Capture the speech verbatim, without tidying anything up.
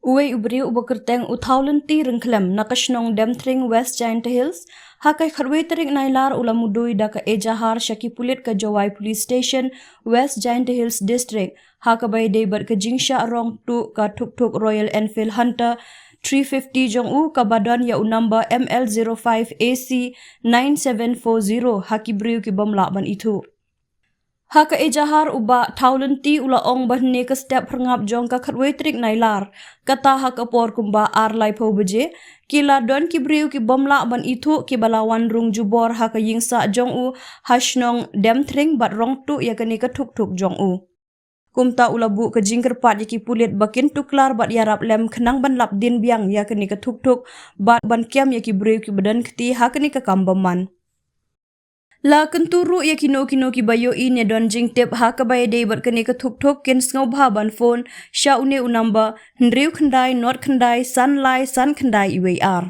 Uwei u briew uba kyrteng u Thawlynti Ryngkhlem na ka shnong Demthring, West Jaintia Hills, ha ka khatwei tarik Nailar u la mudui da ka ejahar sha ki pulit ka Jowai Police Station, West Jaintia Hills District, ha kaba ïadei bad ka jingshah rong tuh ka thukthuk Royal Enfield Hunter three fifty jong u kaba don ïa u number M L zero five A C nine seven four zero ha ki briew ki bym lah ban ithuh. Ha ka ejahar u Bah Thawlynti u la ong ba hynne ka step phyrngap jong ka khatwei tarik Nailar, kata ha ka por kumba ar laiphew baje, ki la don ki briew ki bym lah ban ithuh kiba la wan rung jubor ha ka ïingsah jong u ha shnong Demthring bad rong tuh ïa kane ka thukthuk jong u. Kumta u la buh ka jingkyrpad ïa ki pulit ba kin tuklar bad ïarap lem khnang ban lap dien biang ïa kane ka thukthuk bad ban kem ïa ki briew kiba don kti ha kane ka kam bymman. La kyntu ruh ïa kino kino kiba ïohi ne don jingtip ha kaba ïadei bad kane ka thukthuk kin sngewbha ban phone sha une u number hynriew khyndai nod khyndai san lai san khyndai uwei ar.